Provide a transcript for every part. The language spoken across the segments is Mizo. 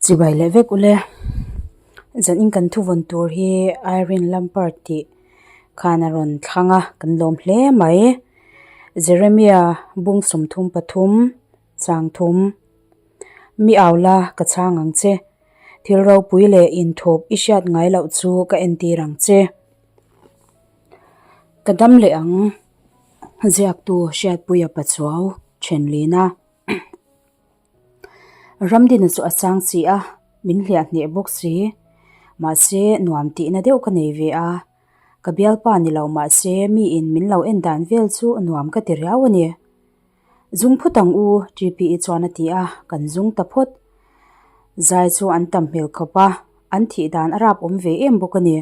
Chibai leh vek ule. Zanin kan thuvawn tur hi Irene Lampard tih khan a rawn thlang a, kan lawm hle mai. Jeremia bung 33 chang thum. Mi au la ka chhang ang che. Thil ropui leh inthup i hriat ngai loh chu ka entir ang che. Ka dam leh ang. Ziaktu Hriatpuia Pachuau Thenlina. Ramdina chu a chang chi a, min hliah hneh bawk si. Mahse nuam tihna deuh ka nei ve a. Ka bialpa ni lo mahse miin min lo en dan vel chu nuam ka ti riau a ni. Zung phawt ang u, TPE chuan a ti a, kan zung ta phawt. Zai chu an tam hmel khawp a, an thih dan a rap awm ve em bawk a ni.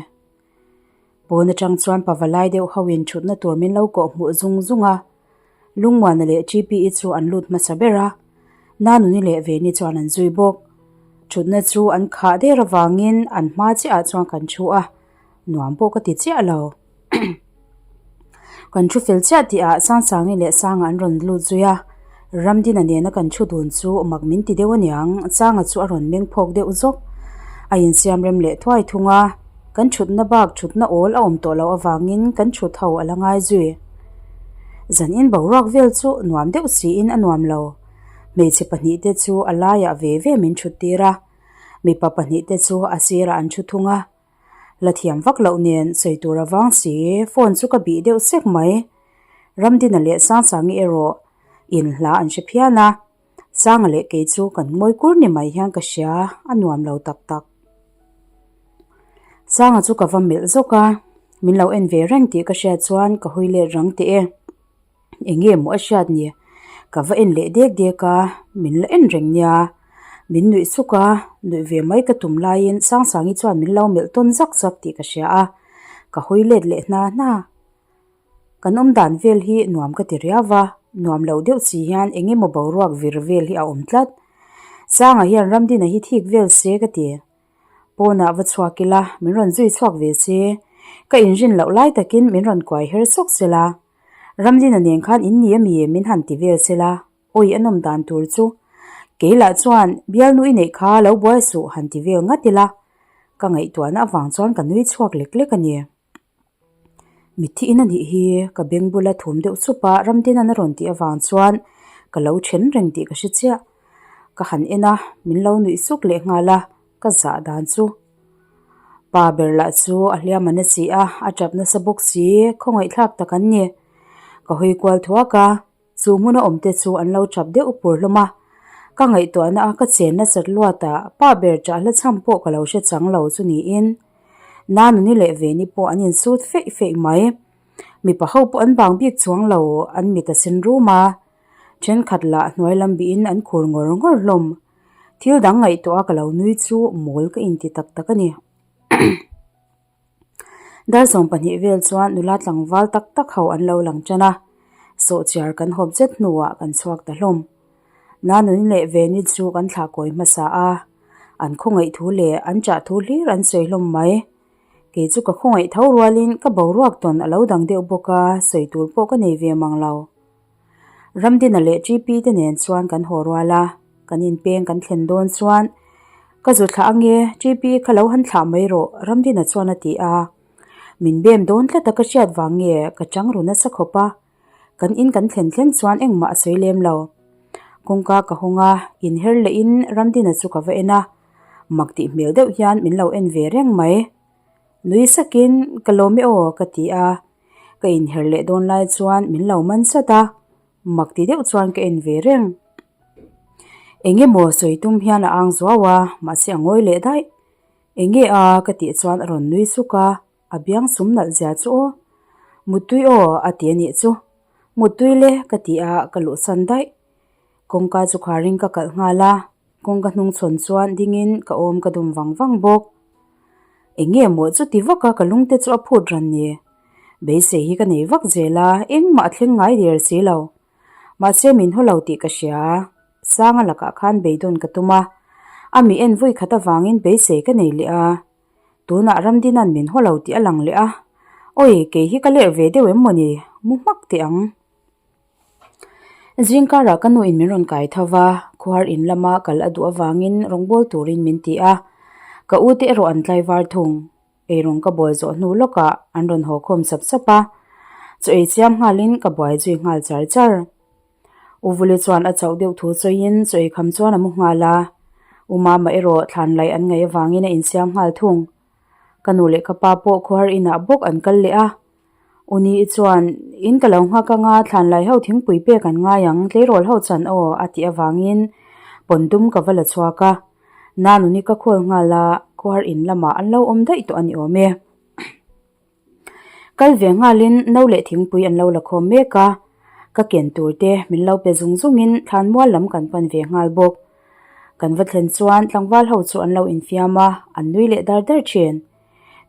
Pawn atang chuan pavalai deuh ho in thutna tur min lo kawh hmuh zung zung a, Lungmuana leh TPE chu an lut hmasa ber a, Nanuni leh Veni chuan an zui bawk. Thutna chu an khah der avangin an hma chiahah chuan kan thu a, nuam pawh ka ti chiah lo. Kan thu fel chiah tihah Sangsangi leh Sanga an rawn lut zui a, Ramdina nena kan thu dun chu mak min ti deuh aniang, Sanga chu a rawn meng phawk deuh zawk. A insiam rem leh thuai thung a, kan thutna bak thutna awl a awm tawh loh avangin kan thut ho a la ngai zui. Zanin boruak vel chu nuam deuh siin a nuam lo. Hmeichhe pahnihte chu a laiah ve ve min thut tir a, mipa pahnihte chu a sirah an thu thung a. La thiam vak loh nen sawi tur a vang si, phone chu ka bih deuh sek mai. Ramdina leh Sangsangi erawh in hla an hre phian a, Sanga leh kei chu kan ngawi kur ni mai hian ka hria, a nuam lo tak tak. Sanga chu ka va melh zawk a, min lo en ve reng tih ka hriat chuan ka hawi let rang teh e. Eng nge maw a hriat ni? Ka va en leh dek dek a, min la en reng nia. Min nuih suk a, nuih ve mai ka tum laiin Sangsangi chuan min lo melh tawn zak zak tih ka hria a, ka hawi let leh hna hna. Kan awm dan vel hi nuam ka ti riau va, nuam lo deuh si hian eng emaw boruak vir vel hi a awm tlat. Sanga hian Ramdina hi thik vel se ka ti. Pawnah va chhuak ila, min rawn zui chhuak ve se. Ka inrin loh lai takin min rawn kuai her sawk sela. Ramdina nen khan in ni ami min han ti vel sela, awi a nawm dan tur chu. Kei lah chuan bialnu i neih kha lo buai suh han ti vel ngat ila, ka ngaihtuahna avang chuan ka nui chhuak lek lek a ni. Mitthi in a nih hi ka beng bula thum deuh chup a Ramdina'n a rawn tih avang chuan ka lo then reng tih ka hre chiah. Ka han en a, min lo nuih suk leh nghal a, ka zah dan chu. Pa ber lah chu a hliam a na si a, a tap nasa bawk si, khawngaihthlak tak an ni. Ka hawi kual thuak a, chu hmuna awm te chu an lo tap deuh pur hlawm a. Ka ngaihtuahna a ka chen nasat luat a, pa ber ṭah hla chham pawh ka lo hre chang lo chu niin. Nanuni leh Veni pawh an insut feih feih mai. Mipa ho pawh an bang bik chuang lo, an mit a sen rum a. Thenkhat lah hnuai lam bihin an khur ngawr ngawr hlawm. Thil dang ngaihtuah a ka lo nui chu mawl ka inti tak tak a ni. Dar 12 vel chuan nula tlangval tak tak ho an lo lang tan a, sawhchiar kan hawp zet hnuah kan chhuak ta hlawm. Nanun leh Veni chu kan thlah kawi hmasa a, an khawngaih thu leh an chah thu hlir an sawi hlawm mai. Kei chu ka khawngaih tho rualin ka boruak tawn a lo dang deuh bawk a, sawi tur pawh ka nei ve mang lo. Ramdina leh TP te nen chuan kan haw rual a, kan inpeng kan thlen dawn chuan ka zu thlah ange TP kha lo han thlah mai rawh Ramdina chuan a ti a. Min bem dawn tlat a ka hriat vang nge ka chang ru nasa khawp a, kan in kan thlen thleng chuan engmah a sawi lem lo. Kawngka ka hawng a, inher leh in Ramdina chu ka va en a, mak tih hmel deuh hian min lo en ve reng mai. Nui sakin ka lawm e aw ka ti a. Ka inher leh dawn lai chuan min lo man sat a, mak ti deuh chuan ka en ve reng. Eng emaw sawi tum hian a ang zuau a, mahse a ngawi leh daih. Eng nge a ka tih chuan a rawn nui suk a, a biang sum nalh zia chu aw. Muttui aw a ti a nih chu. Muttui le ka ti a, ka luhsan daih. Kawngka chu kharin ka kalh nghal a. Kawngka hnung chhawn chuan dingin ka awm ka dum vang vang bawk. Eng nge maw chuti vaka ka lungte chu a phut ran ni? Beisei hi ka nei vak zel a, engmah a thleng ngai der si lo. Mahse min haw lo tih ka hria. Sanga lakah khan beidawn ka tum a, a mi en vui khat avangin beisei ka nei leh a. Tunah Ramdina'n min haw lo tih a lang leh a, awi kei hi ka lerh ve deuh em maw ni? Mu hmak teh ang. Zingkarah ka nuin min rawn kai tho va, Khuar in lama kal a duh avangin rawngbâwl turin min ti a, ka u te erawh an tlaivar thung. Eirawng ka bawl zawh hnu lawkah an rawn haw khawm sap sap a, chaw ei chiam nghalin ka buai zui nghal char char. U Vuli chuan a chauh deuh thu sawiin chaw ei kham chuan a mu nghal a, U Mama erawh thlan laih an ngaih avangin a insiam nghal thung. Ka nu leh ka pa pawh khuar inah bawk an kal leh a, U Ni i chuan, In ka lo nghak anga thlan lai ho thingpui pek an ngai ang, tleirawl ho chan aw, a tih avangin pawn dum ka va la chhuak a. Nanuni ka khawl nghal a, khuar in lamah an lo awm daih tawh a ni awm e. Kal ve nghalin no leh thingpui an lo la khawm mek a, ka ken tur te min lo pe zung zungin thlan mual lam kan pan ve nghal bawk. Kan va thlen chuan tlangval ho chu an lo infiam a, an nui leh dar dar thin.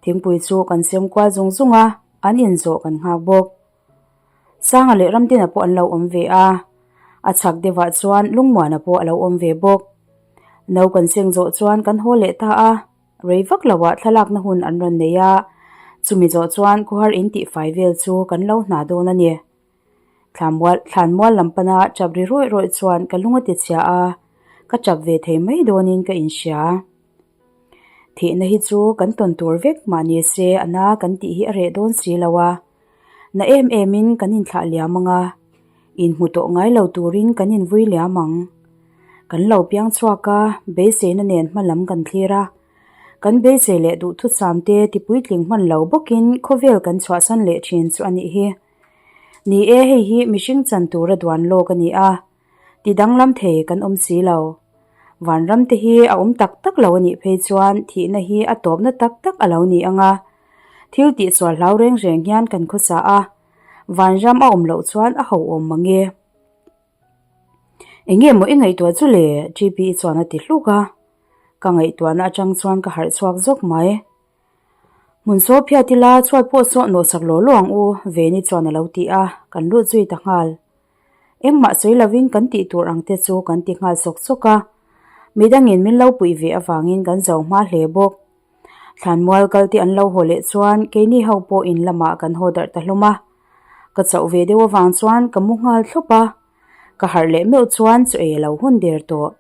Thingpui chu kan sem kual zung zung a, an inzawh kan nghak bawk. Sanga leh Ramdina pawh an lo awm ve a, a chhak deuhah chuan Lungmuana pawh a lo awm ve bawk. No kan seng zawh chuan kan haw leh ta a, rei vak loah thlalakna hun an rawn nei a, chumi zawh chuan khawhar in tihfai vel chu kan lo hna dawn a ni. Thlanmual thlanmual lam pana chap ri rawih rawih chuan ka lung a ti chhia a, ka chap ve thei mai dawnin ka inhria. Thihna hi chu kan tawn tur vek mah ni se a na kan tih hi a reh dawn si lo a, na em emin kan inthlah liam ang a, inhmu tawh ngai lo turin kan invui liam ang. Kan lo piang chhuak a, beiseina nen hma lam kan thlir a, kan beisei leh duhthusam te tipuitling hman lo bawkin khawvel kan chhuahsan leh thin chu a nih hi. Ni e, hei hi mihring chan tura duan lawk a ni a, ti danglam thei kan awm si lo. Vanram te hi a awm tak tak lo a nih phei chuan thihna hi a tawpna tak tak a lo ni ang a. Thil tihsual hlau reng reng hian kan khawsa a, vanram a awm loh chuan a ho awm mang e. Eng nge maw i ngaihtuah chu le? GPE chuan a ti hluk a. Ka ngaihtuahna atang chuan ka harh chhuak zawk mai. Hmun saw phiat ila chhuat pawh saw nawhsak law law ang u, Veni chuan a lo ti a, kan lut zui ta nghal. Engmah sawi lovin kan tih tur ang te chu kan ti nghal sawk sawk a, midangin min lo puih ve avangin kan zo hma hle bawk. Thlanmual kal te an lo haw leh chuan keini ho pawh in lamah kan haw darh ta hlawm a. Ka chauh ve deuh avang chuan ka mu nghal thlawp a, ka harh leh meuh chuan chaw ei a lo hun der tawh.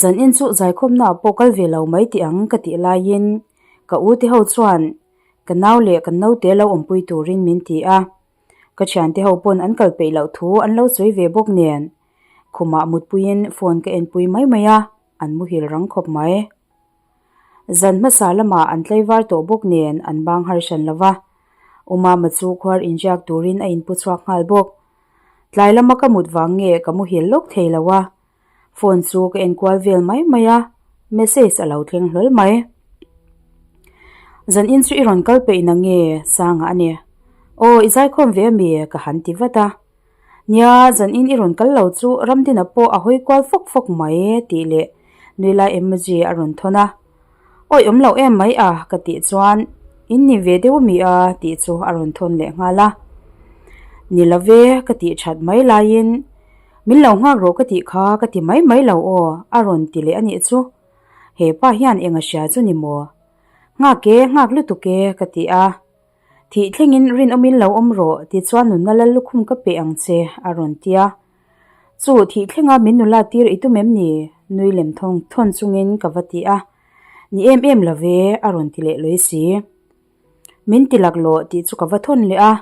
Zan in chu zaikhawmna ah pawh kal ve lo mai tih ang ka tih laiin ka u te ho chuan ka nau leh kan naute lo awmpui turin min ti a, ka thiante ho pawn an kal peih loh thu an lo sawi ve bawk nen khumah mutpuiin phone ka enpui mai mai a, an muhil rang khawp mai. Zan hmasa lamah an tlaivar tawh bawk nen an bang har hran lo va, U Mama chu khuar inziak turin a inpu chhuak nghal bawk. Tlai lama ka mut vang nge ka muhil lawk thei lo a, phone chu ka enkual vel mai mai a, message a lo thleng hlawl mai. Zan in chu i rawn kal peih na nge Sanga a ni. Aw i zaikhawm ve ami ka han ti vat a. Nia zan in i rawn kal lo chu Ramdina pawh a hawi kual fawk fawk mai tih leh nui lai emoji a rawn thawn a. Awi awm lo em mai a ka tih chuan in ni ve deuh ami a tih chu a rawn thawn leh nghal a. Ni lo ve ka tih that mai laiin min lo nghak rawh ka tih kha ka ti mai mai lo aw a rawn ti leh a nih chu. He pa hian eng a hria chu ni maw? Nghak e nghak lutuk e ka ti a. Thih thlengin rinawmin lo awm rawh tichuan nunna lal lukhum ka pe ang che a rawn ti a. Chu thih thlenga min nula tir i tum em ni? Nui lem thawng thawn chungin ka va ti a. Ni em em lo ve, a rawn ti leh lawi si. Min ti laklawh tih chu ka va thawn leh a.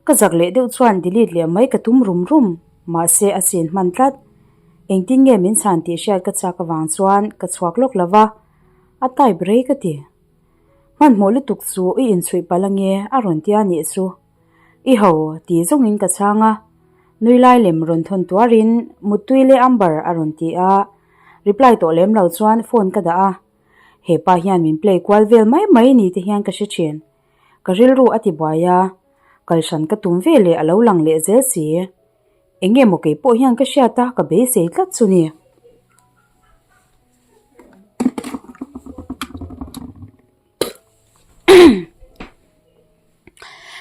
Ka zak leh deuh chuan delete leh mai ka tum rum rum, mahse a chin hman tlat. Engtin nge min chhan tih hriat ka chak avang chuan ka chhuak lawk lo va, a type rei ka ti. Hmanhmawh lutuk chu i inchhuih palh ange a rawn tia nih chu. I ho, ti zawngin ka chhang a. Nui lai lem rawn thawn tuarin Muttui leh Amber a rawn ti a. Reply tawh lem lo chuan phone ka dah a. He pa hian min play kual vel mai mai ni te hian ka hre thin. Ka rilru a ti buai a. Kal hran ka tum ve leh a lo lang leh zel si. Eng nge maw kei pawh hian ka hriat a, ka beisei tlat chu ni.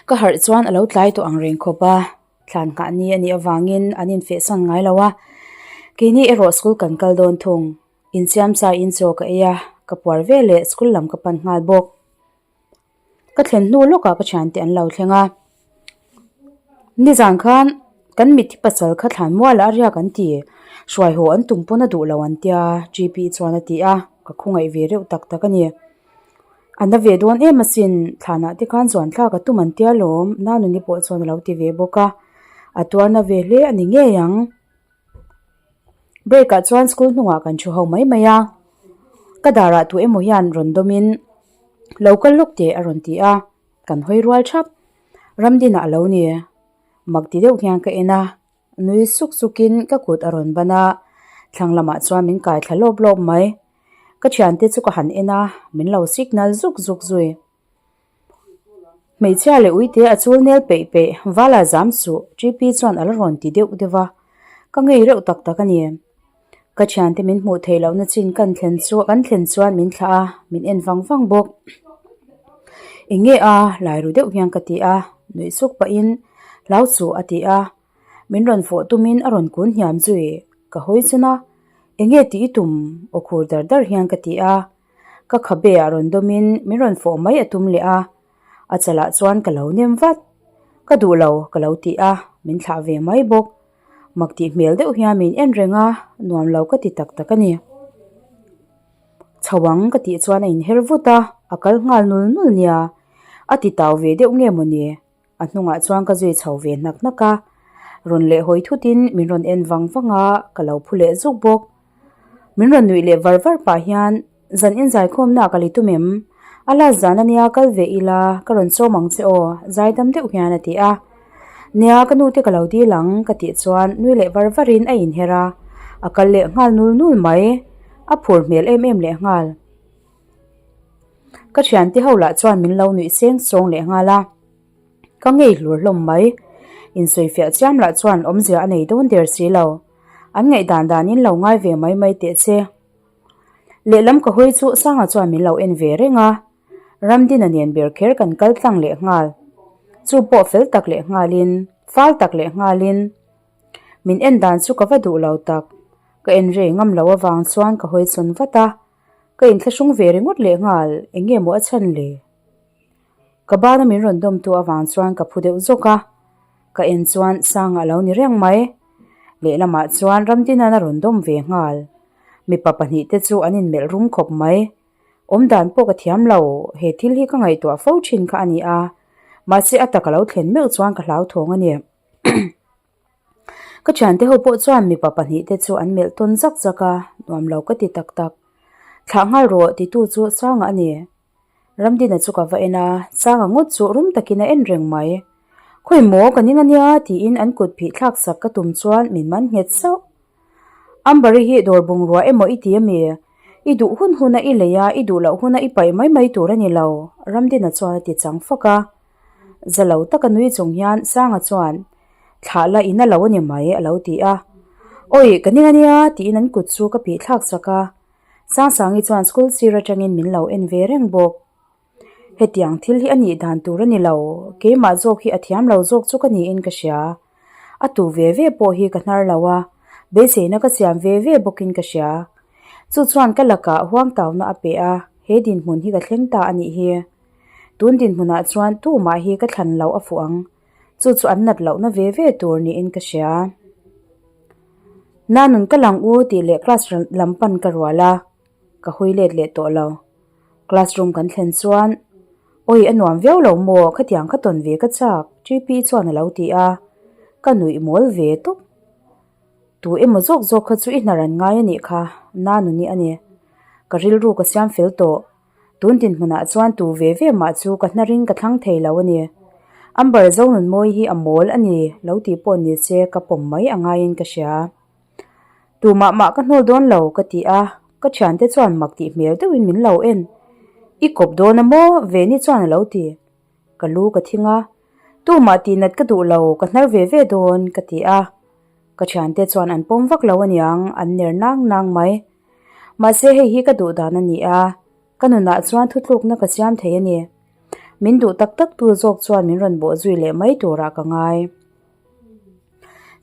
Ka harh chuan a lo tlai tawh ang reng khawp a, thlan nghah ni a nih avangin an infehsan ngai lo a, keini erawh school kan kal dawn thung, insiam sa in chaw ka ei a, ka puar ve leh school lam ka pan nghal bawk. Ka thlen hnu lawkah ka thiante an lo thleng a, nizan khan kan mitthi pasal kha thlan mualah a riak an ti. Hruai haw an tum pawn a duh lo an tia, GP chuan a ti a, ka khawngaih ve reuh tak tak a ni. A na ve dawn em asin, thlanah te khan zuan thlak a tum an tia lawm, Nanuni pawh chuan a lo ti ve bawk a, a tuar na ve hle a ni ngei ang. Break ah chuan school hnungah kan thu ho mai mai a, ka darah tu emaw hian rawn dawmin lo kal lawk teh a rawn ti a, kan hawi rual thap. Ramdinah a lo ni, mak ti deuh hian ka en a, nui suk sukin ka kut a rawn ban a, thlang lamah chuan min kai thla lawp lawp mai. Ka thiante chu ka han en a, min lo signal zuk zuk zui. Hmeichhia leh uite a chul nel peih peih vala zam suh TP chuan a la rawn ti deuh deuh a, ka ngei reuh tak tak a ni. Ka thiante min hmuh theih lohna chin kan thlen chu kan thlen chuan min thlah a, min en vang vang bawk. Eng nge a lai ru deuh hian ka ti a, nuih suk pahin hlau suh a ti a, min rawn fawh tumin a rawn kun hniam zui ka hawi chun a, eng nge tih i tum aw khur dar dar hian ka ti a. Ka khabe ah rawn dawmin min rawn fawh mai a tum leh a, a chalah chuan ka lo nem vat. Ka duh lo ka lo ti a, min thlah ve mai bawk. Mak tih hmel deuh hian min en reng a, nuam lo ka ti tak tak a ni. Chho ang ka tih chuan a inher vut a, a kal nghal nul nul nia. A ti tau ve deuh nge mawni? A hnungah chuan ka zui chho ve hnak hnak a, rawn leh hawi thutin min rawn en vang vang a, ka lo phu leh zuk bawk. Min rawn nuih leh var var pah hian, Zan inzaikhawmna ka li tum em? A last zan ania kal ve ila, ka rawn sawm ang che aw, zaidam deuh hian a ti a. Nia, ka nute ka lo dil ang, ka tih chuan nui leh var varin a inher a, a kal leh nghal nul nul mai. A phur hmel em em leh nghal. Ka thiante ho lah chuan min lo nuih seng sawng leh nghal a, ka ngei hlur hlawm mai. Insawifiah chiam lah chuan awmzia a nei dawn der si lo. An ngaihdan danin lo ngai ve mai mai teh che. Lehlam ka hawi chu Sanga chuan min lo en ve reng a, Ramdina nen ber kher kan kal tlang leh nghal. Chu pawh fel tak leh nghalin, fal tak leh nghalin. Min en dan chu ka va duh lo tak. Ka en rei ngam lo avang chuan ka hawi chun vat a. Ka inthlahrung ve ringawt leh nghal, eng nge maw a chhan le? Ka bana min rawn dawmtu avang chuan ka phu deuh zawk a, ka en chuan Sanga a lo ni reng mai. Lehlamah chuan Ramdina'n a rawn dawm ve nghal. Mipa pahnihte chu an inmelh rum khawp mai. Awmdan pawh ka thiam lo, he thil hi ka ngaihtuah fo thin kha a ni a, mahse a tak a lo thlen meuh chuan ka hlauthawng a ni. Ka thiante ho pawh chuan mipa pahnihte chu an melh tawn zak zak a, nuam lo ka ti tak tak. Thlah nghal rawh titu chu Sanga a ni. Ramdina chu ka va en a, Sanga ngawt chu rum takin a en reng mai. Khawi maw ka ning ania tiin an kut phih thlak sak ka tum chuan min man nghet sauh. Amber-i hi dawr bungrua emaw i ti ami? I duh hun huna i lei a, i duh loh huna i paih mai mai tur a ni lo, Ramdina chuan a ti chang fak a. Za lo taka nui chung hian Sanga chuan, Thlah la in a lo a ni mai, a lo ti a. Awi, ka ning a nia, tiin an kut chu ka pih thlak sak a. Sangsangi chuan school sir atangin min lo en ve reng bawk. Hetiang thil hi a nih dan tur a ni lo, keimah zawk hi a thiam lo zawk chu ka niin ka hria. A tu ve ve pawh hi ka hnar lo a, beiseina ka siam ve ve bawkin ka hria. Chu chuan ka lakah huangtauna a pe a, he dinhmun hi ka thleng ta a nih hi. Tun dinhmunah chuan tumah hi ka thlan loh a fuh ang, chu chu an nat lohna ve ve tur niin ka hria. Nanun ka lang u tih leh class lam pan ka rual a, ka hawi let leh tawh lo. Classroom kan thlen chuan, Awi a nuam viau lo maw, khatiang ka tawn ve ka chak, TP chuan a lo ti a, ka nuih mawl ve tawp. Tu emaw zawk zawk kha chu i hnar an ngai a nih kha, Nanuni a ni. Ka rilru ka siam fel tawh. Tun dinhmunah chuan tu ve ve mah chu ka hnarin ka thlang thei lo a ni. Amber Zonunmawi hi a mawl a ni lo tih pawh ni se ka pawm mai a ngaiin ka hria. Tu mah mah ka hnawl dawn lo ka ti a, ka thiante chuan mak tih hmel deuhin min lo en. I kawp dawn a maw? Veni chuan a lo ti. Ka lu ka thing a, Tu mah tih nat ka duh lo, ka hnar ve ve dawn ka ti a. Ka thiante chuan an pawm vak lo aniang, an ner nang nang mai. Mahse hei hi ka duh dan a ni a, ka nunah chuan thutlukna ka siam thei a ni. Min duh tak tak tu zawk chuan min rawn bawh zui leh mai turah ka ngai.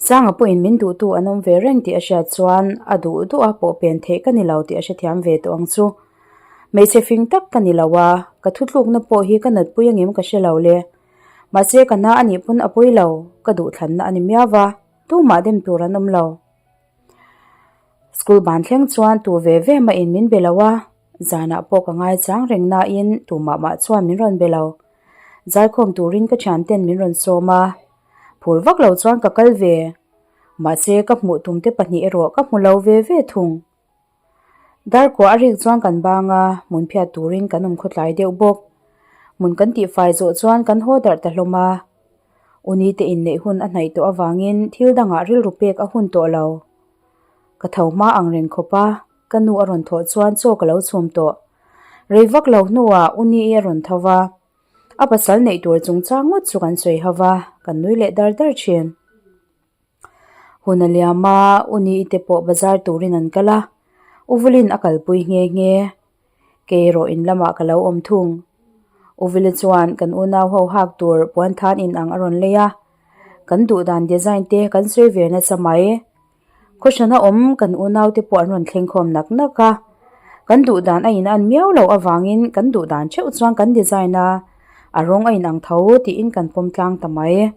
Sanga pawhin min duhtu an awm ve reng tih a hriat chuan a duh duh a pawh pen theih ka ni lo tih a hrethiam ve tawh ang chu. Hmeichhe fing tak ka ni lo a, ka thutlukna pawh hi ka natpui angem ka hre lo le. Mahse ka na a nih pawn a pawi lo, ka duhthlanna a ni miau va, tumah dem tur an awm lo. School ban thleng chuan tu ve ve mah in min be lo a, zanah pawh ka ngaichang reng nain tumah mah chuan min rawn be lo. Zaikhawm turin ka thianten min rawn sawm a, phur vak lo chuan ka kal ve. Mahse ka hmuh tumte pahnih erawh ka hmu lo ve ve thung. Darkua a rik chuan kan bang a, hmun phiat turin kan awm khawtlai deuh bawk. Hmun kan tihfai zawh chuan kan haw darh ta hlawm a. Unite inneih hun a hnaih tawh avangin thil dangah rilru pek a hun tawh lo. Ka tho hma ang reng khawp a, ka nu a rawn thawh chuan chaw ka lo chhum tawh. Rei vak lo hnuah Uni-i a rawn tho va, a pasal neih tur chungchang ngawt chu kan sawi ho va, kan nui leh dar dar thin. Hun a liam a, Uni-i te pawh bazar turin an kal a, Uvulin a kalpui nghe nghe. Kei erawh in lamah ka lo awm thung. Uvili chuan kan unau ho hak tur puan than in ang a rawn lei a, kan duh dan design te kan sawi ve nasa mai. Khawhran a awm kan unau te pawh an rawn thleng khawm nak nak a, kan duh dan a in an miau loh avangin kan duh dan theuh chuan kan design a, a rawng a in ang tho tiin kan pawm tlang ta mai.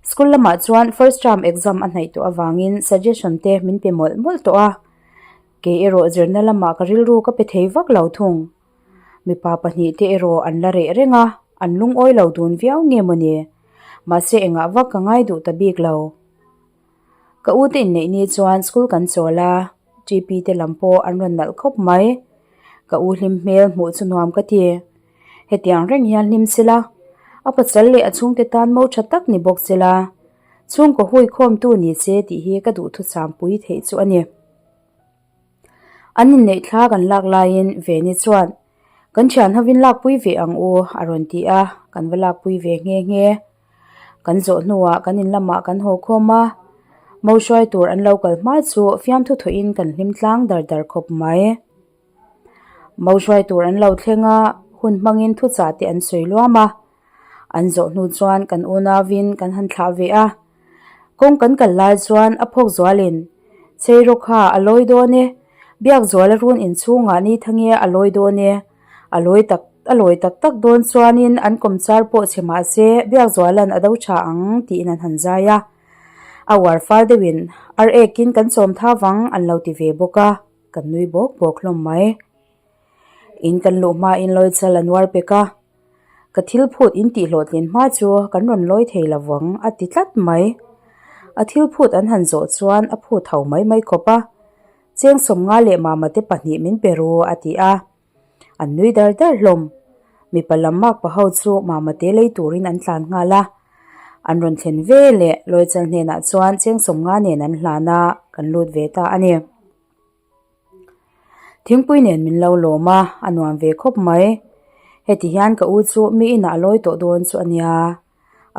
School lamah chuan first term exam a hnaih tawh avangin suggestion te min pe mawlh mawlh tawh a. Kei erawh zirna lamah ka rilru ka pe thei vak lo thung. Mipa pahnihte erawh an la reh reng a, an lungawi lo dun viau nge mawni? Mahse engah vak ka ngai duh ta bik lo. Ka ute inneih ni chuan school kan chawl a, TP te lam pawh an rawn nalh khawp mai. Ka u hlim hmel hmuh chu nuam ka ti. Hetiang reng hian hlim sila, a pasal leh a chhungte tan mo tha tak ni bawk sila, chhungkaw hui khawmtu ni se tih hi ka duhthusam pui theih chu a ni. An inneih thla kan lak laiin Veni chuan, Kan thian hovin lakpui ve ang u a rawn ti a, kan va lakpui ve nghe nghe. Kan zawh hnuah kan in lamah kan haw khawm a, mo hruai tur an lo kal hma chu fiamthu thawhin kan hlim tlang dar dar khawp mai. Mo hruai tur an lo thleng a, hun hmangin thuchah te an sawi luam a. An zawh hnu chuan kan unauin kan han thlah ve a. Kawng kan kal lai chuan a phawk zualin, Chei rawk kha a lawi dawn e, biak zual a run inchhungah ni thange a lawi dawn e. A lawi tak a lawi tak tak dawn chuanin an kawmchar pawh chhe mah se biak zualan a do tha ang tiin an han zai a. A uar fal deuhin ar ekin kan chawm tha vang an lo ti ve bawk a, kan nui bawk bawk hlawm mai. In kan luh hmain lawichal a nuar pek a. Ka thil phut in tih hlawhtlin hma chu kan rawn lawi thei lo vang a ti tlat mai. A thil phut an han zawh chuan a phut ho mai mai khawp a. Cheng sawmnga leh mama te pahnih min pe ru a ti a. An nui dar dar hlawm. Mipa lam makpa ho chu mama te lei turin an tlan nghal a. An rawn thlen ve leh Lawichal hnenah chuan cheng sawmnga nen an hlan a, kan lut ve ta a ni. Thingpui nen min lo lawm a, a nuam ve khawp mai. Heti hian ka u chu mi inah a lawi tawh dawn chu a nia.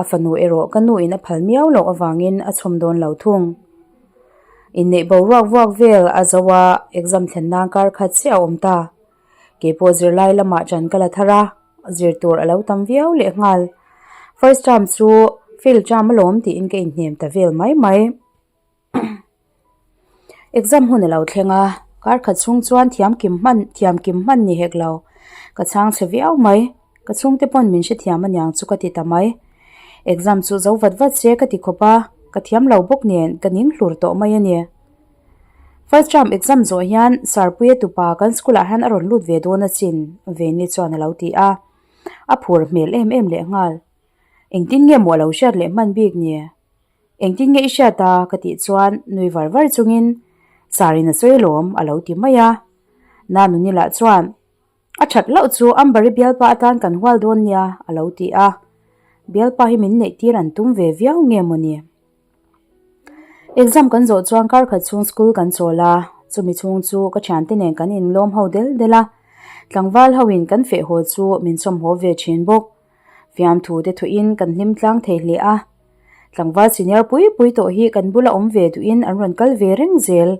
A fanu erawh ka nu in a phal miau loh avangin a chhawm dawn lo thung. Inneih boruak vuak vel a zo a, exam thlen nan kar khat chiah a awm ta. Keipawh zirlai lamah ṭan ka la thar a, zir tur a lo tam viau leh nghal. First term chu fail term alawm tiin ka inhnem ta vel mai mai. Exam hun a lo thleng a, kar khat chhung chuan thiam kim hman thiam kim hman ni hek lo. Ka chhang chhe viau mai, ka chhungte pawn min hrethiam aniang chu ka ti ta mai. Exam chu zo vat vat se ka ti khawp a, ka thiam lo bawk nen ka ning hlur tawh mai a ni. First term exam zawh hian Sarpuia tupa kan school ah hian a rawn lut ve dawn asin, Veni chuan a lo ti a. A phur hmel em em leh nghal. Engtin nge maw a lo hriat leh hman bik ni? Engtin nge i hriat a? ka tih chuan nui var var chungin Sarin a sawi alawm a lo ti mai a. Nanuni lah chuan A that loh chu Ambari bialpa atan kan hual dawn nia a lo ti a. Bialpa hi min neih tir an tum ve viau nge mawni? Exam kan zawh chuan kar khat chhung school kan chawl a, chumi chhung chu ka thiante nen kan inlawm ho del del a. Tlangval hoin kan feh haw chu min chawm haw ve thin bawk. Fiamthu te thuin kan hlim tlang thei hle a. Tlangval senior pui pui tawh hi kan bula awm ve duhin an rawn kal ve reng zel.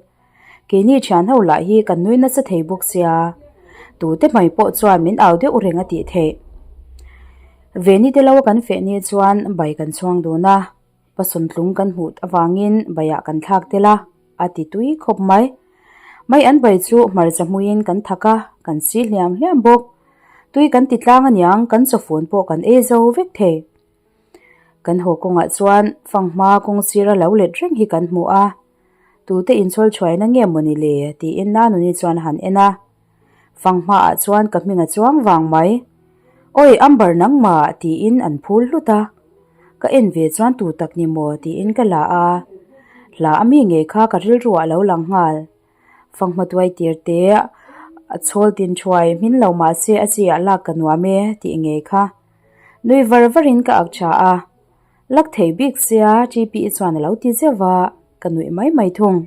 Keini thian ho lah hi kan nui nasa thei bawk sia. Tute mai pawh chuan min au deuh reng a tih theih. Veni te lo a kan feh ni chuan bai kan chhuang dun a, pasawntlung kan hmuh avangin baiah kan thlak tel a, a ti tui khawp mai. Mai an bai chu hmarcha hmuiin kan thak a, kan si hliam hliam bawk. Tui kan ti tlang aniang kan chawfun pawh kan ei zo vek thei. Kan haw kawngah chuan fanghma kawng sira lo let reng hi kan hmu a. Tute inchhawl chhuaina nge maw ni le? tiin Nanuni chuan a han en a. Fanghma ah chuan ka hming a chuang vang mai. Awi Amber nangmah tiin an phul hlut a. Ka en ve chuan tu tak ni maw tiin ka la a. Hla a mi ngei kha ka rilru ah lo lang nghal. Fanghma tuai tir te a chhawl tin thuai hmin lo mahse a chi ah lak ka nuam e tih ngei kha. Nui var var in ka ak tha a. Lak thei bik sia TPE chuan a lo ti zeuh va, ka nuih mai mai thung.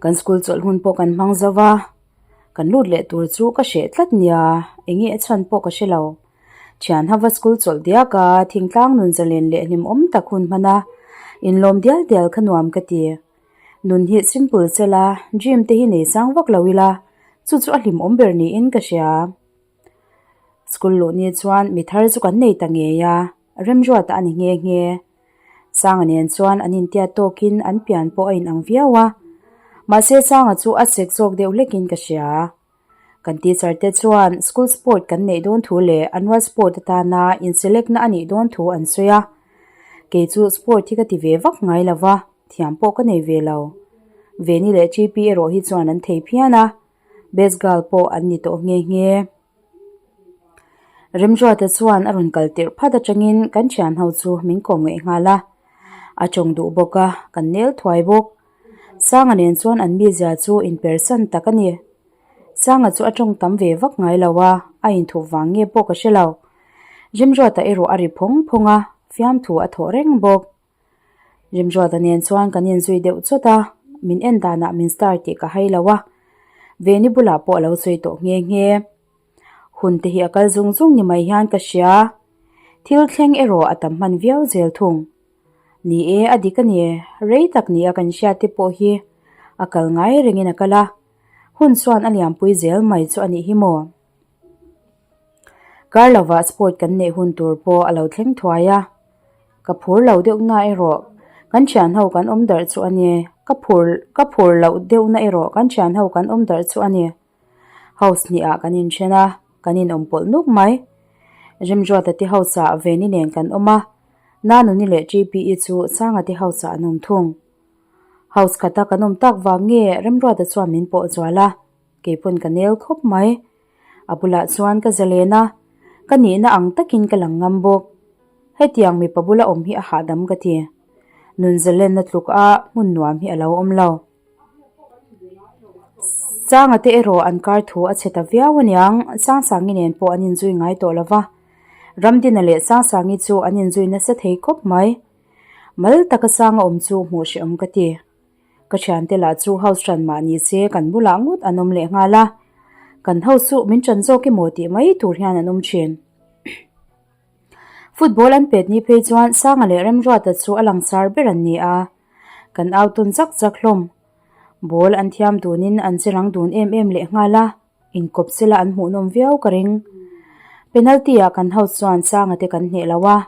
Kan school chawlh hun pawh kan hmang zo va, kan lut leh tur chu ka hreh tlat nia, enge a chhan pawh ka hre lo. Thian hava school chawlh diak a, thingtlang nun zalen leh hlimawm tak hun hman a, inlawm dial dial kha nuam ka ti. Nun hi simple chel a, dream te hi nei sang vak lo ila, chu chu a hlimawm ber niin ka hria. School luh ni chuan mi thar chu kan nei ta ngei a, remruata a ni nghe nghe. Sanga nen chuan an intiat tawkin an pian pawh a inang viau a, mahse Sanga chu a sek zawk deuh hlekin ka hria. Kan teacher te chuan school sport kan neih dawn thu leh annual sport atana in select na a nih dawn thu an sawi a. Kei chu sport hi ka ti ve vak ngai lo va, thiam pawh ka nei ve lo. Veni leh GP erawh hi chuan an thei phian a. Best girl pawh an ni tawh nghe nghe. Remruata chuan a rawn kal tirh phat atangin kan thian ho chu min kawm ngaih nghal a. A tawng duh bawk a, kan nel thuai bawk. Sanga nen chuan an mizia chu inpersan tak a ni. Sanga chu a tawng tam ve vak ngai lo a, a inthup vang nge pawh ka hre lo. Remruata erawh a ri phawng phawng a, fiamthu a thawh reng bawk. Remruata nen chuan kan inzui deuh chawt a, min en danah min star tih ka hai lo a, Veni bulah pawh a lo sawi tawh nghe nghe. Hun te hi a kal zung zung ni mai hian ka hria. Thil thleng erawh a tam hman viau zel thung. Ni e, a dik a ni, rei tak nia kan hriat te pawh hi a kal ngai rengin a kal a, hun chuan a liampui zel mai chu a nih hi maw? Kar lovah sport kan neih hun tur pawh a lo thleng thuai a, ka phur lo deuh na erawh kan thian ho kan awm darh chu a ni, ka phur ka phur loh deuh na erawh kan thian ho kan awm darh chu a ni. House hnih ah kan inthen a, kan inawm pawlh nuk mai. Remruata te house ah Veni nen kan awm a, Nanuni leh TPE chu Sanga te house ah an awm thung. House khata kan awm tak vang nge Remruata chuan min pawh zual a. Kei pawn ka nel khawp mai. A bulah chuan ka zalen a, ka nihna ang takin ka lang ngam bawk. Hetiang mipa bula awm hi a hahdam ka ti. Nun zalenna tluk a hmun nuam hi a lo awm lo. Sanga te erawh an kar thu a chhe ta viau aniang, Sangsangi nen pawh an inzui ngai tawh lo va. Ramdina leh Sangsangi chu an inzui nasa thei khawp mai. Mal taka Sanga awm chu hmuh hrehawm ka ti. Ka thiante lah chu house hran mah ni se kan bulah ngawt an awm leh nghal a, kan house chu min ṭan zawk emaw tih mai tur hian an awm ṭhin. Football an pet ni phei chuan Sanga leh Remruata chu a langsar ber an ni a, kan au tawn zak zak hlawm. Ball an thiam dunin an che rang dun em em leh nghal a, inkawp sela an hmuhnawm viau ka ring. Penalty ah kan house chuan Sanga te kan hneh lo a,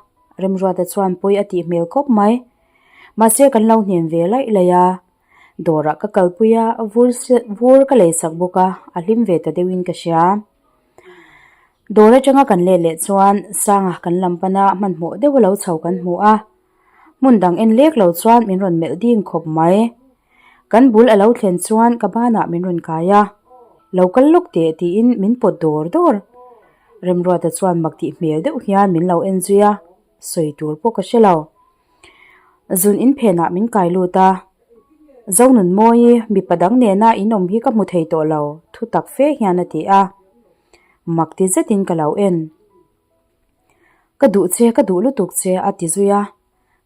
Remruata chuan pawi a tih hmel khawp mai. Mahse kan lo hnem ve laih laih a, dawrah ka kalpui a, vur vur ka lei sak bawk a, a hlim ve ta deuhin ka hria. Dawr atanga kan let leh chuan Sanga kan lam pana hmanhmawh deuh a lo chho kan hmu a, hmun dang en lek lo chuan min rawn melh ding khawp mai. Kan bul a lo thlen chuan ka banah min rawn kai a, lo kal lawk teh tiin min pawt dawr dawr. Remruata chuan mak tih hmel deuh hian min lo en zui a, sawi tur pawh ka hre lo. Zun in phenah min kai lut a, Zonunmawi mipa dang nena in awm hi ka hmu thei tawh lo, thu tak fe hian a ti a. Mak ti zetin ka lo en. Ka duh che, ka duh lutuk che a ti zui a.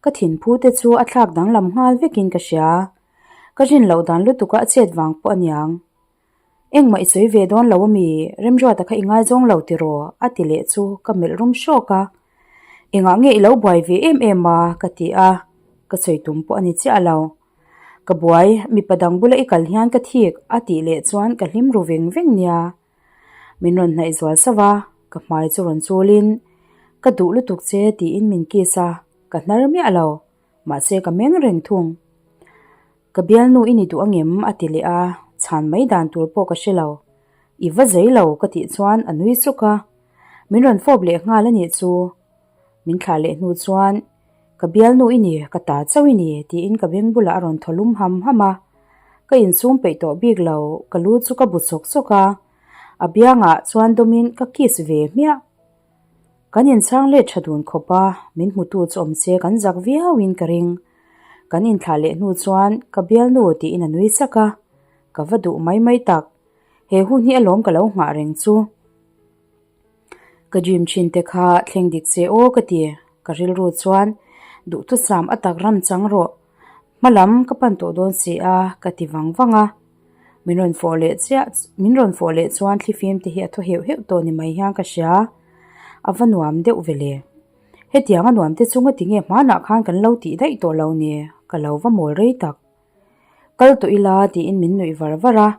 Ka thinphu te chu a thlak danglam nghal vekin ka hria. Ka rin loh dan lutuka a chet vang pawh aniang. Engmah i sawi ve dawn lo ami? Remruata kha i ngaizawng lo tiraw? a ti leh chu ka melh rum hrawk a. Engah nge i lo buai ve em em a? ka ti a, ka sawi tum pawh a ni chiah lo. Ka buai, mipa dang bula i kal hian ka thik a tih leh chuan ka hlim ru veng veng nia. Min rawn hnaih zual sauh a, ka hmai chu rawn chulin, Ka duh lutuk che tiin min kiss a, ka hnar miah lo. Mahse ka meng reng thung. Ka bialnu i ni duh angem? a ti leh a, chhan mai dan tur pawh ka hre lo. I va zei lo ka tih chuan a nui suk a, min rawn fawp leh nghal a nih chu. Min thlah leh hnu chuan. Ka bialnu i ni, ka ta chauh i ni, tiin ka beng bulah a rawn thaw lum ham ham a. Ka insum peih tawh bik lo, ka lu chu ka bu chawk chawk a. A biangah chuan dawmin ka kiss ve hmiah. Kan inchhang let tha dun khawp a, min hmutu chu awm se kan zak viauin ka ring. Kan inthlah leh hnu chuan ka bialnu tiin a nui sak a, ka va duh mai mai tak. He hun hi alawm ka lo nghah reng chu. Ka dream thin te kha thleng dik che aw ka ti, ka rilru chuan duhthusam a tak ram chang rawh. Hma lam ka pan tawh dawn si a ka ti vang vang a. Min rawn fawh leh chiah min rawn fawh leh chuan thlifim te hi a thaw heuh heuh tawh ni mai hian ka hria. A va nuam deuh ve le. Hetiang a nuam te chunga tinge hmanah khan kan lo tih daih tawh lo ni ka lo va mawl rei tak. Kal tawh ila tiin min nuih var var a.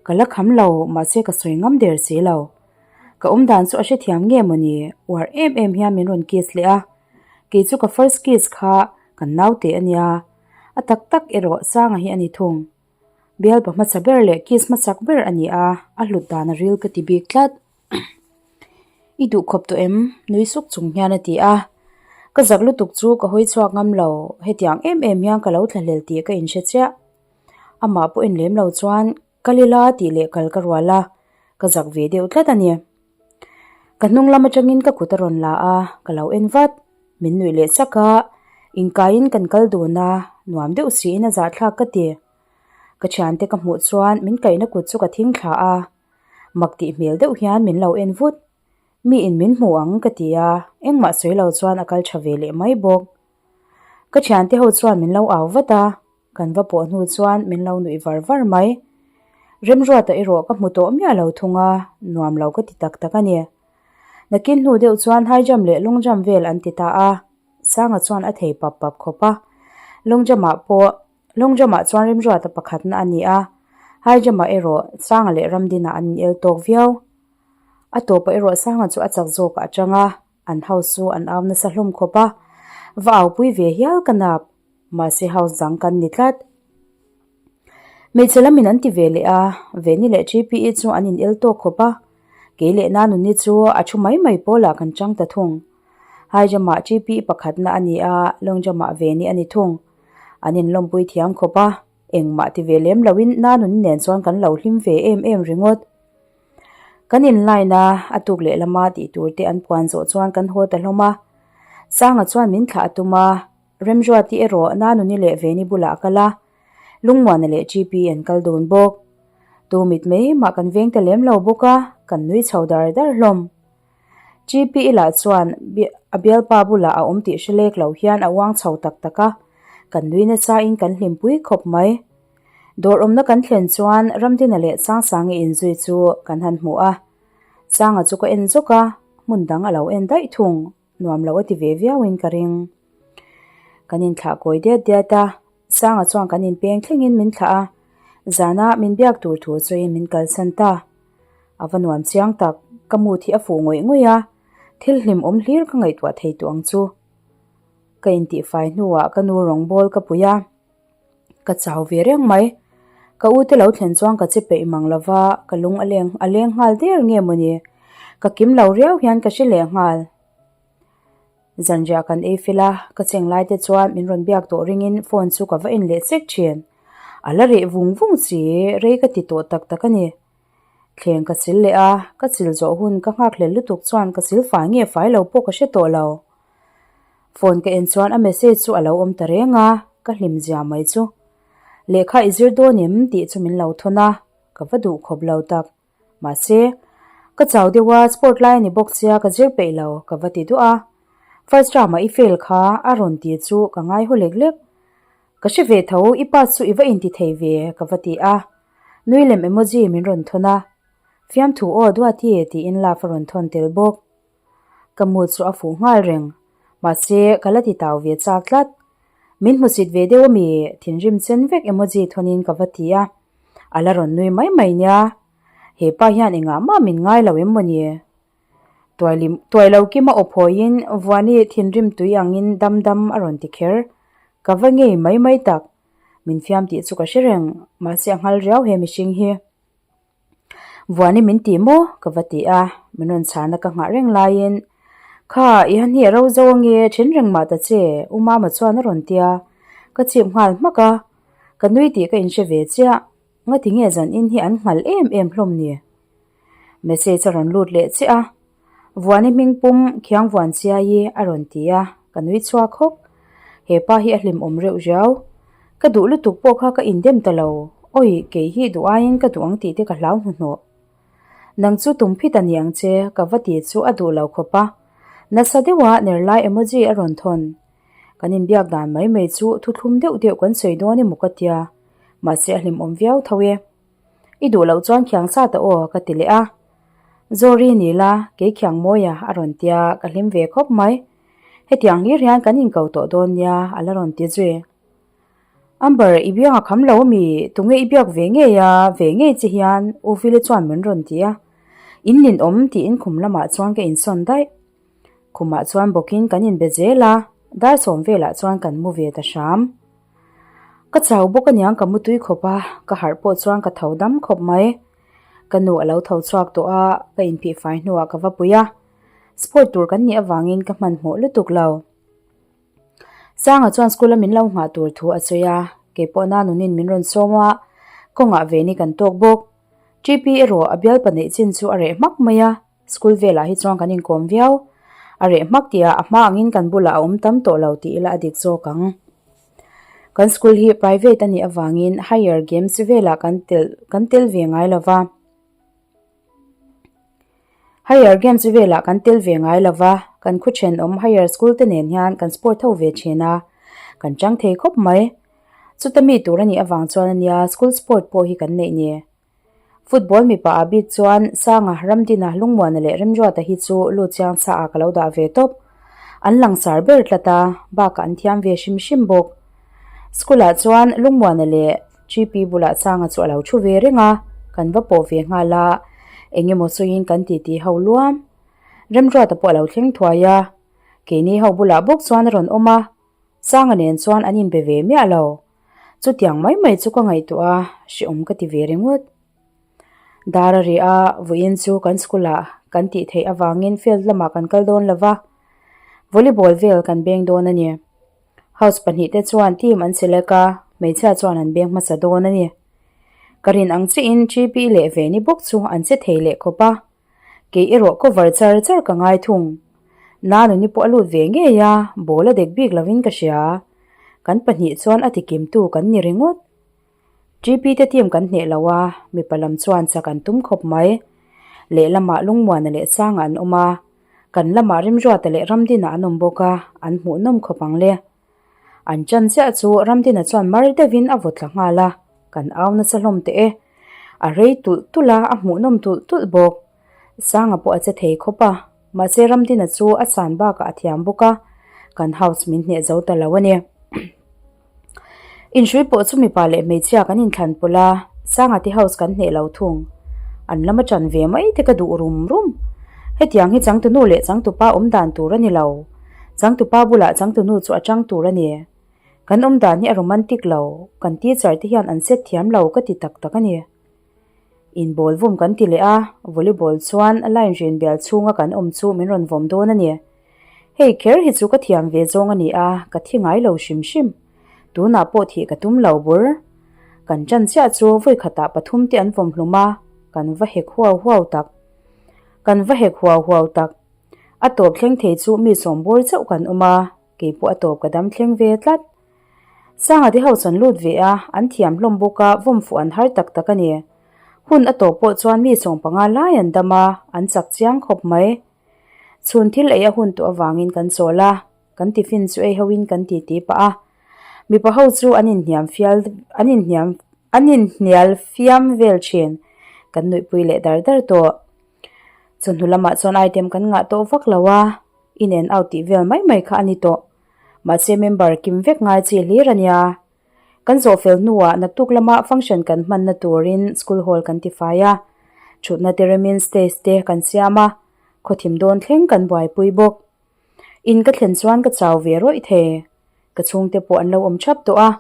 Ka la kham lo mahse ka sawi ngam der si lo. Ka awm dan chu a hrethiam nge mawni uar em em hian min rawn kiss leh a. Kei chu ka first kiss kha kan naute a nia. A tak tak erawh Sanga hi a ni thung. Bialpa hmasa ber leh kiss hmasak ber a ni a, a hlut dan a ril ka ti bik tlat. I duh khawp tawh em? Nui suk chung hian a ti a. Ka zak lutuk chu ka hawi chhuak ngam lo, hetiang em em hian ka lo thlahlel tih ka inhre chiah. Amah pawh en lem lo chuan kal ila tih leh kal ka rual a, ka zak ve deuh tlat a ni. Ka hnung lam atangin ka kut a rawn la a, ka lo en vat. Min nuih leh chak a, inkaiin kan kal dun a, nuam deuh siin a zahthlak ka ti. Ka thiante ka hmuh chuan min kaihna kut chu ka thing thla a, mak tih hmel deuh hian min lo en vut. Mi in min hmu ang ka ti a, engmah sawi lo chuan a kal tha ve leh mai bawk. Ka thiante ho chuan min lo au vat a, kan va pawh hnu chuan min lo nuih var var mai. Remruata erawh ka hmu tawh miah lo thung a, nuam lo ka ti tak tak a ni. Nakin hnu deuh chuan high jump leh long jump vel an ti ta a, Sanga chuan a thei pap pap khawp a. Long jump ah pawh long jump ah chuan Remruata pakhatna a ni a, high jump ah erawh Sanga leh Ramdina an in el tawk viau. A tawpah erawh Sanga chu a chak zawkah a tang a, an house chu an au nasa hlawm khawp a, va aupui ve hial ka nap. Mahse house dang kan ni tlat. Hmeichhe lamin an ti ve leh a, Veni leh TPE chu an in el tawk khawp a, kei leh Nanuni chu a thu mai mai pawlah kan chang ta thung. High jump-ah TPE pakhatna a ni a, long jump-ah Veni a ni thung. An in lawmpui thiam khawp a, engmah ti ve lem loin Nanuni nen chuan kan lo hlim ve em em ringawt. Kan in line a, a tuk leh lama tih tur te an puan zawh chuan kan haw ta hlawm a. Sanga chuan min thlah a tum a. Remruati erawh Nanuni leh Veni bulah a kal a, Lungmuana leh GP an kal dun bawk. Tu mit mai mah kan veng ta lem lo bawk a, kan nui chho dar dar hlawm. GP lah chuan a bialpa bulah a awm tih hre lek lo hian a uang chho tak tak a, kan nui nasa in kan hlimpui khawp mai. Dawr awmna kan thlen chuan Ramdina leh Sangsangi inzui chu kan han hmu a, Sanga chu ka en zawk a, hmun dang a lo en daih thung. Nuam lo a ti ve viauin ka ring. Kan inthlah kawi diat diat a, Sanga chuan kan inpeng thlengin min thlah a, zana min biak tur thu chuin min kalsan ta. A va nuam chiang tak, ka mood hi a fuh ngawih ngawih a, thil hlim awm hlir ka ngaihtuah thei tawh ang chu. Ka intihfai hnuah ka nu rawngbawl ka pui a. Ka chau ve reng mai. Ka u te lo thlen chuan ka che peih mang lova, ka lung a leng a leng nghal der nge mawni. Ka kim lo riau hian ka hre leh nghal. Zanriah kan ei fel a, ka cheng lai te chuan min rawn biak tawh ringin phone chu ka va en leh sek thin. A la reh vung vung si, rei ka ti tawh tak tak a ni. Thleng ka chil leh a, ka chil zawh hun ka nghak hlel lutuk chuan ka chil fai nge fai lo pawh ka hre tawh lo. Phone ka en chuan a message chu a lo awm ta reng a, ka hlim zia mai chu. Lehkha i zir dawn em tih chu min lo thawn a, ka va duh khawp lo tak. Mahse, ka chau deuh a, sport lai a ni bawk sia ka zir peih lo, ka va ti duah a. First term ah i fail kha a rawn ti chu ka ngai haw lek lek. Ka hre ve tho, i pass chu i va inti thei ve, ka va ti a. Nui lem emoji min rawn thawn a. Fiamthu aw Duati tiin love a rawn thawn tel bawk. Ka mood chu a fuh nghal reng. Mahse, ka la ti tau ve chak tlat. Min hmusit ve deuh ami thinrim chen vek emoji thawnin ka va ti a. A la rawn nui mai mai nia. He pa hian engah mah min ngai lo em mawni? Tuailim tuai lo kima aw phawiin Vuani thinrim tui angin dam dam a rawn ti kher. Ka va ngei mai mai tak. Min fiam tih chu ka hre reng, mahse a nghal riau he mihring hi. Vuani min ti maw? Ka va ti a, min rawn chhana ka nghah reng laiin. Kha, i han hi a ro zo ange, then reng mah ta che, U Mama chuan a rawn tia. Ka chip nghal hmak a, ka nui tih ka inhre ve chiah. Ngati nge zan in hi an nghal em em hlawm ni? Message a rawn lut leh chiah a, Vuani hming pum khiang vuan chiai a rawn ti a, ka nui chhuak hawk. He pa hi a hlimawm reuh riau. Ka duh lutuk pawh kha ka indem ta lo, awi kei hi duh aiin ka duh ang tih te ka hlau hnuhnawh. Nang chu tum phit a ni ang che, ka va ti chu a duh lo khawp a. Nasa deuha ner lai emoji a rawn thawn. Kan inbiak dan mai mai chu thuthlum deuh deuh kan sawi dawn emaw ka tia, mahse a hlimawm viau tho e. I duh loh chuan khiang sa ta aw ka ti leh a. Zawri ni la, kei khiang mawi a a rawn tia, ka hlim ve khawp mai. Hetiang hlir hian kan inko tawh dawn nia a la rawn ti zui. Amber, i biang a kham lo ami? Tunge i biak ve ngei a, ve ngei che hian U Vile chuan min rawn ti a. In ninawm tiin khum lamah chuan ka insawn daih. Khumah chuan bawkin kan inbe zel a, dar sawm velah chuan kan mu ve ta hram. Ka chau bawk aniang ka mu tui khawp a, ka harh pawh chuan ka tho dam khawp mai. Ka nu a lo tho chhuak tawh a, ka inphih fai hnuah ka va pui a. Sport tur kan nih avangin ka hmanhmawh lutuk lo. Sanga chuan school a min lo nghah tur thu a sawi a, keipawh Nanunin min rawn sawm a, kawngah ve ni kan tawk bawk. TP erawh a bialpa neih chin chu a reh hmak mai a. School velah hi chuan kan inkawm viau. A reh hmak tihah a hma angin kan bulah a awm tam tawh lo tih ila a dik zawk ang. Kan school hi private a nih avangin higher games velah kan tel kan tel ve ngai lo va. Higher games velah kan tel ve ngai lo va, kan khu thenawm higher school te nen hian kan sport ho ve thin a, kan chang thei khawp mai. Chuta mi tur a nih avang chuan a nia school sport pawh hi kan neih ni. Football mipa ah bik chuan Sanga, Ramdina, Lungmuana leh Remruata hi chu lut chiang chhah ah ka lo dah ve tawp. An langsar ber tlat a, bakah an thiam ve hrim hrim bawk. School ah chuan Lungmuana leh GP bulah Sanga chu a lo thu ve reng a, kan va pawh ve nghal a, eng emaw sawiin kan titi ho luam. Remruata pawh a lo thleng thuai a, keini ho bulah bawk chuan a rawn awm a, Sanga nen chuan an inbe ve miah lo. Chutiang mai mai chu ka ngaihtuah a, hrehawm ka ti ve ringawt. Dar a ri a, vawiin chu kan school ah kan tih theih avangin field lamah kan kal dawn lo va, volleyball vel kan beng dawn a ni. House pahnihte chuan team an select a, hmeichhia chuan an beng hmasa dawn a ni. Ka rin ang chiahin GP leh Veni bawk chu an che thei leh khawp a, Kei erawh cover char char ka ngai thung. Nanuni pawh a lut ve ngei a, ball a dek bik lovin ka hria. Kan pahnih chuan a tikimtu kan ni ringawt. GP te team kan hneh lo a, mipa lam chuan chak an tum khawp mai. Lehlamah Lungmuana leh Sanga an awm a, kan lamah Rimruata leh Ramdina an awm bawk a, an hmuhnawm khawp ang le. An chan chiah chu Ramdina chuan mar deuhin a vaw tla nghal a, kan au nasa hlawm teh e. A rei tulh tulh a, a hmuhnawm tulh tulh bawk. Sanga pawh a che thei khawp a, mahse Ramdina chu a chan bakah a thiam bawk a, kan house min hneh zo ta lo a ni. Inhrui pawh chu mipa leh hmeichhia kan inthlan pawlh a, Sanga te house kan hneh lo thung. An lama ṭan ve mai te ka duh rum rum. Hetiang hi changtunu leh changtupa awm dan tur a ni lo. Changtupa bulah changtunu chu a chang tur a ni. Kan awm dan hi a romantic lo, kan teacher te hian an set thiam lo ka ti tak tak a ni. In ball vum kan ti leh a, volleyball chuan line rin bial chhunga kan awm chu min rawn vawm dawn a ni. Hei kher hi chu ka thiam ve zawng a ni a, ka thi ngai lo hrim hrim. Tunah pawh thih ka tum lo bur. Kan ṭan chiah chu vawi khatah pathum te an vawm hlum a, kan va hek huau huau tak. Kan va hek huau huau tak. A tawp thleng thei chu mi sawmbawr chauh kan awm a, kei pawh a tawp ka dam thleng ve tlat. Sanga te house an lut ve a, an thiam hlawm bawk a, vawm fuh an har tak tak a ni. Hun a tawp pawh chuan mi sawm panga lai an dam a, an chak chiang khawp mai. Chhun thil ei a hun tawh avangin kan chawl a, kan tiffin chu ei hoin kan titi pah a. Mipa ho chu an inhniam fial an inhniam an inhnial fiam vel thin, kan nuihpui leh dar dar tawh. Chawhnu lamah chuan item kan ngah tawh vak lo a, in and out tih vel mai mai kha a ni tawh. Mahse member kim vek ngai chi hlir a nia. Kan zawh fel hnuah naktuk lama function kan hmanna turin school hall kan tifai a, thutna te remin stage te kan siam a, khawthim dawn thleng kan buaipui bawk. In ka thlen chuan ka chau ve rawih thei. Ka chhungte pawh an lo awm thap tawh a.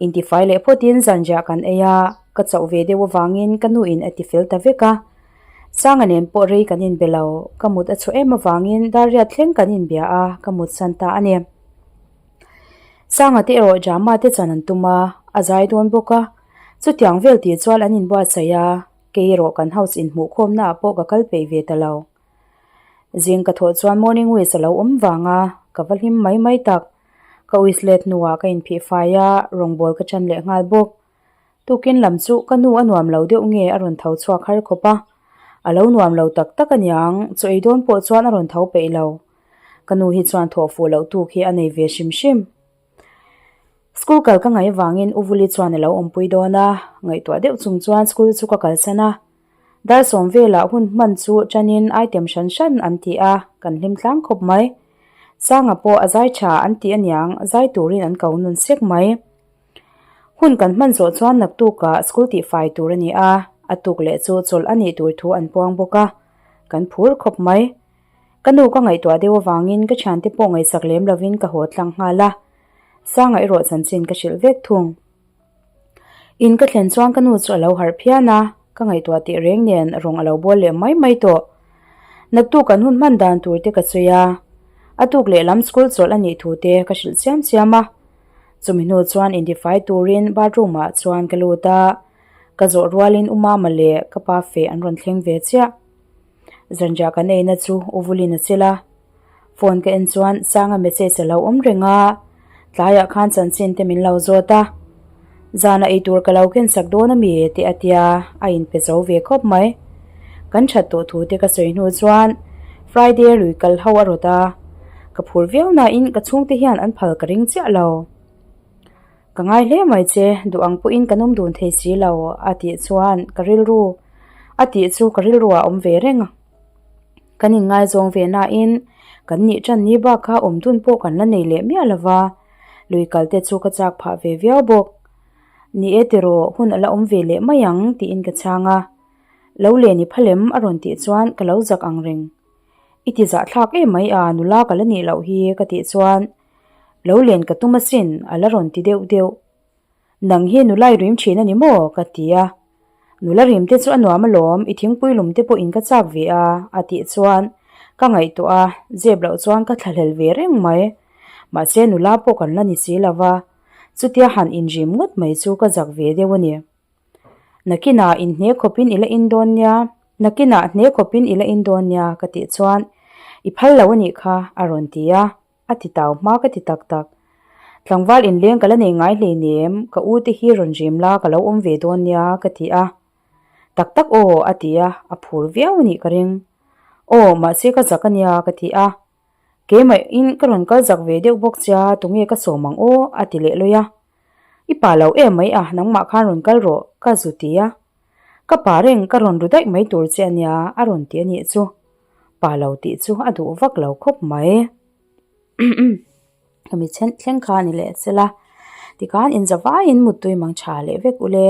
Intifai leh phawtin zanriah kan ei a, ka chauh ve deuh avangin ka nuin a tifel ta vek a. Sanga nen pawh rei kan inbe lo, ka mut a chhuah em avangin Dariat thleng kan inbia a, ka mut san ta a ni. Sanga te erawh drama te chan an tum a, a zai dawn bawk a, chutiang vel tih chuan an inbuatsaih a, kei erawh kan house inhmuhkhawmna ah pawh ka kal peih ve ta lo. Zing ka thawh chuan morning wish a lo awm vang a, ka va hlim mai mai tak. Ka wish let hnuah ka inphih fai a, rawngbawl ka chan leh nghal bawk. Tukin lam chu ka nu a nuam lo deuh nge a rawn tho chhuak har khawp a, a lo nuam lo tak tak aniang, chaw ei dawn pawh chuan a rawn tho peih lo. Ka nu hi chuan thawh fuh loh tuk hi a nei ve hrim hrim. School kal ka ngaih vangin U Vuli chuan a lo awmpui dawn a, ngaihtuah deuh chung chuan school chu ka kalsan a. Dar sawm velah hun hman chu tanin item hran hran an ti a, kan hlim tlang khawp mai. Sanga pawh a zai tha an ti aniang, zai turin an ko nun sek mai. Hun kan hman zawh chuan naktukah school tihfai tur a ni a, a tuk leh chu chawlh a nih tur thu an puang bawk a, kan phur khawp mai. Ka nu ka ngaihtuah deuh avangin ka thiante pawh ngaihsak lem lovin ka haw tlang nghal a, Sanga erawh chanchin ka hrilh vek thung. In ka thlen chuan ka nu chu a lo harh phian a, ka ngaihtuah teh reng nen rawng a lo bawl leh mai mai tawh. Naktuk kan hun hman dan tur te ka sawi a, a tuk lehlam school chawlh a nih thu te ka hrilh chiam chiam a. Chumi hnu chuan intifai turin bathroom ah chuan ka lut a, ka zawh rualin u mama leh ka pa feh an rawn thleng ve chiah. Zanriah kan eina chu u Vulin a chil a, phone ka en chuan Sanga message a lo awm reng a, tlaiah khan chanchin te min lo zawt a, zana eitur ka lo kensak dawn ami tih a tia a inpe zo ve khawp mai. Kan that tawh thu te ka sawi hnu chuan Friday lui kal ho a rawt a, ka phur viau nain ka chhungte hian an phal ka ring chiah lo. Ka ngai hle mai che, duh ang pawhin kan awm dun thei si lo a tih chuan ka rilru a tih chu ka rilru ah awm ve reng a. Kan inngaizawng ve nain kan nih tan ni bak kha awm dun pawh kan la nei leh miah lo va, lui kal te chu ka chak phah ve viau bawk. Ni e tiraw, hun a la awm ve leh mai ang tiin ka chhang a. Lo len i phalem a rawn tih chuan ka lo zak ang reng. I ti zahthlak em mai a, nula ka la nih loh hi ka tih chuan lo len ka tum asin a la rawn ti deuh deuh. Nang hi nula i rim thin a ni maw? ka ti a. Nula rim te chu a nuam alawm, i thingpui lum te pawhin ka chak ve a a tih chuan ka ngaihtuah a, zep loh chuan ka thlahlel ve reng mai. Mahse nula pawh kan la ni si lo va, chutia han inrim ngawt mai chu ka zak ve deuh a ni. Nakinah inhne khawpin i la in dawn nia, nakinah hne khawpin i la in dawn nia ka tih chuan i phal lo a nih kha a rawn ti a, a ti tau hma ka ti tak tak. Tlangval inleng ka la nei ngai hleinem, ka u te hi rawn rim la ka lo awm ve dawn nia ka ti a. Tak tak aw a ti a, a phur viau a nih ka ring. Aw mahse ka zak a nia ka ti a. Keimahin ka rawn kal zak ve deuh bawk chia tunge ka sawm ang aw a ti leh lawi a. I pa lo em mai a, nangmah khan rawn kal rawh, ka zu ti a. Ka pa reng ka rawn ru daih mai tur che a nia, a rawn ti a nih chu. Pa lo tih chu a duh vak lo khawp mai. Hemi thleng kha a ni leh sela, tikhan inzavaiin muttui mang tha leh vek ule.